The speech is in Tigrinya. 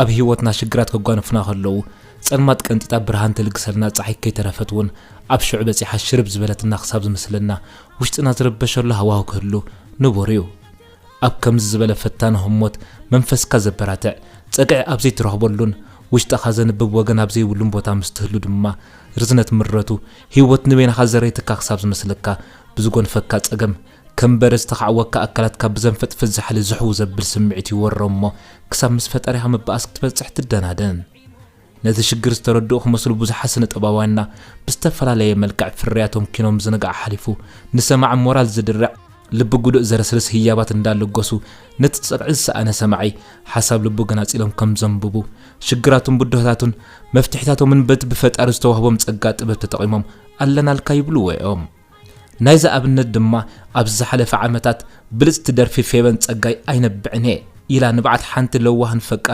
ኣብ ህይወትና ሽግራት ከጓንፉና ከለዉ፣ ጸልማት ቀንጢጣ ብርሃን ትልግሰልና ጸሓይ ከይተረፈት እውን ኣብ ሽዑ በጺሓ ሽርብ ዝበለትና ክሳብ ዝመስለና፣ ውሽጥና ዝረበሸሉ ሃዋሁ ክህሉ ንቡር እዩ። ኣብ ከምዚ ዝበለ ፈታኒ ህሞት መንፈስካ ዘበራትዕ ጸግዒ ኣብ ዘይትረኽበሉን ውሽጥኻ ዘንብብ ወገን ኣብ ዘይብሉን ቦታ ምስ ትህሉ ድማ፣ ርዝነት ምረቱ ህይወት ንበይንኻ ዘረይትካ ክሳብ ዝመስለካ፣ ብዝጎንፈካ ጸገም ከም በረድ ዝተኻዕወካ ኣካላትካ ብዘንፈጥፍጥ ዛሕሊ ዝሕው ዘብል ስምዒት ይወሮ እሞ፣ ክሳብ ምስ ፈጣሪኻ ምብኣስ ክትበጽሕ ትደናደን። ነዚ ሽግር ዝተረድኡ ክመስሉ ብዙሓት ስነ ጥበባውያንና ብዝተፈላለየ መልክዕ ፍርያቶም ኪኖ ምዝንጋዕ ሓሊፉ ንሰማዒ ሞራል ዝድርዕ ልቢ ጉዱእ ዘረስርስ ህያባት እንዳለገሱ ነቲ ጸግዒ ዝሰኣነ ሰማዒ ሓሳብ ልቡ ገናጺሎም ከም ዘንብቡ ሽግራቱን ብድሆታቱን መፍትሒታቶምን በቲ ብፈጣሪ ዝተዋህቦም ጸጋ ጥበብ ተጠቒሞም ኣለናልካ ይብልዎ እዮም። ናይዚ ኣብነት ድማ ኣብዚ ዝሓለፈ ዓመታት ብልጽቲ ደርፊ ፌበን ጸጋይ ኣይነብዕን እየ ኢላ ንብዓት ሓንቲ ለዋህን ፈቃር